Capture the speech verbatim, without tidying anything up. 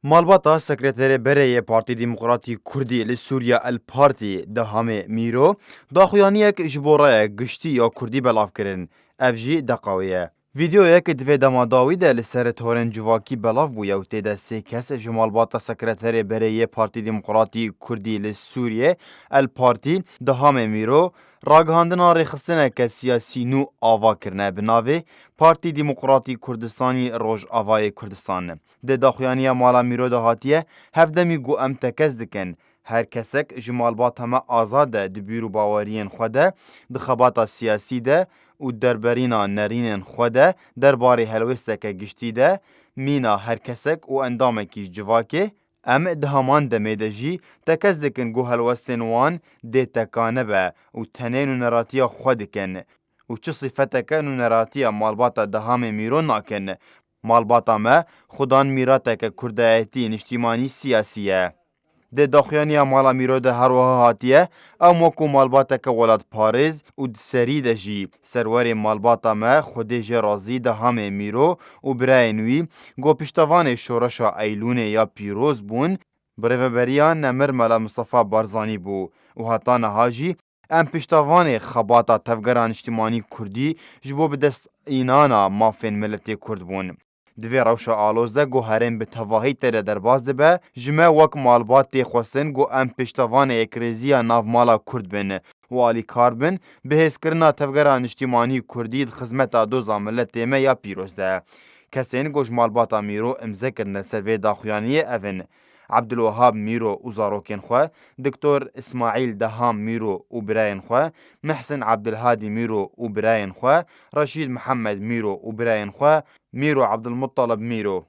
Malbata Sekreterê Berê yê Partî Demokratî Kurdî li Sûriye El Partî Dehamê Mîro daxuyaniyek ji bo raya giştî ya Kurdî belav kirin. Ev jî deqa wê ye. Vîdeoyek di vê dema dawî de li ser torên civakî belav bûye û tê de sê kes ji malbata Sekreterê Berê yê Partî Demokratî Kurdî li Sûriye El Partî Dehamê Mîro ragihandina rêxistineke siyasî nû ava kirine bi navê Partî Demokratî Kurdistanî Rojavayê Kurdistan. Di daxuyaniya mala Mîro de hatiye, hevdemî got, em tekez dikin. Her kesek ji malbata me azad e di bîr û baweriyên xwe de, di xebata siyasî de û derberîna nerînên xwe de derbarê helwesteke giştî de mîna her kesek û endamekî civakê, em di heman demê de jî tekez dikin ku helwestên wan dê teka nebe û tenê nûneratiya xwe dikin û çi sifeteke nûneratiya malbata Dehamê Mîro nakin. Malbata me xudan mîrateke kurdayetî, niştîmanî, siyasî ye. Di daxuyaniya mala Mîro de her wiha hatiye, em wekû malbateke welatparêz û di serî de jî serwerê malbata me Xwedê jê razî Dehamê Mîro û birayên wî ku piştevanê şoreşa Eylûnê ya pîroz bûn, bi rêveberiya nemir Mela Mistefa Barzanî bû û heta niha jî em piştevanê xebata Tevgera Niştimanî Kurdî ji bo bi dest înana mafên miletê Kurd bûn. Di vê rewşa aloz de ku herêm bi tevahî tê de derbas dibe, ji me wek malbat tê xwestin ku em piştevanê yekrêziya nav mala Kurd bin û alîkar bin, bi hêzkirina Tevgera Niştimanî Kurdî di xizmeta doza miletê me ya pîroz de. Kesên ku ji malbata Mîro imze kirine ser vê daxuyaniyê ev in: Ebdulwehab Mîro û zarokên xwe, Doktor Îsmaîl Deham Mîro û birayên xwe, Mihsin Ebdilhadî Mîro û birayên xwe, Reşîd Mihemed Mîro û birayên xwe, Mîro Ebdilmuttalib Mîro.